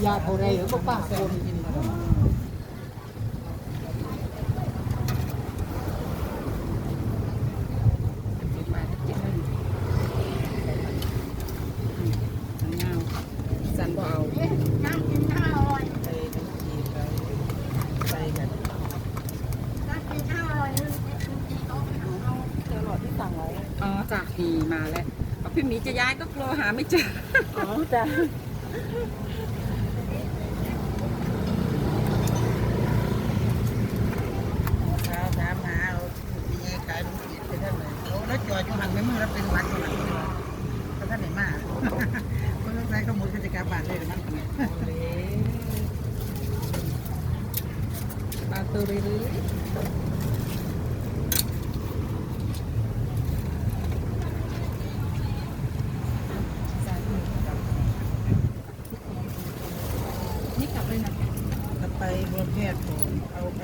ຢາກບໍ່ໄດ້ກໍປາກຄົນ. ສັນບໍ່ເອົາ ເອີ ໃສ່ກັນ ແຄຣອດທີ່ສັ່ງໄວ້ ອໍ ຈ້ະ ນີ້ມາແລ້ວ ເອົາ ພິມໝີຈະຍ້າຍກໍກົວຫາໄມ່ເຈີ ອໍ ຈ້ະ. ສາວຖາມຫາເອົາ ມີຂາຍຂອງກິນໄປທາງໃດ? ໂອ້ ລາວຈອດຢູ່ຫັ້ນ ແມ່ນມື້ລາວເປັນຫວັດເທົ່ານັ້ນ ບໍ່ທັນໄດ້ມາ ເພິ່ນສົງໄສເຂົາໝົດ ເພິ່ນຈະກັບບ້ານເລີຍ ມັນ ປາຕູເລື້ອຍໆ ນີ້ກັບໄປນະ ກັບໄປເມືອງແພດ ເອົາໄປ.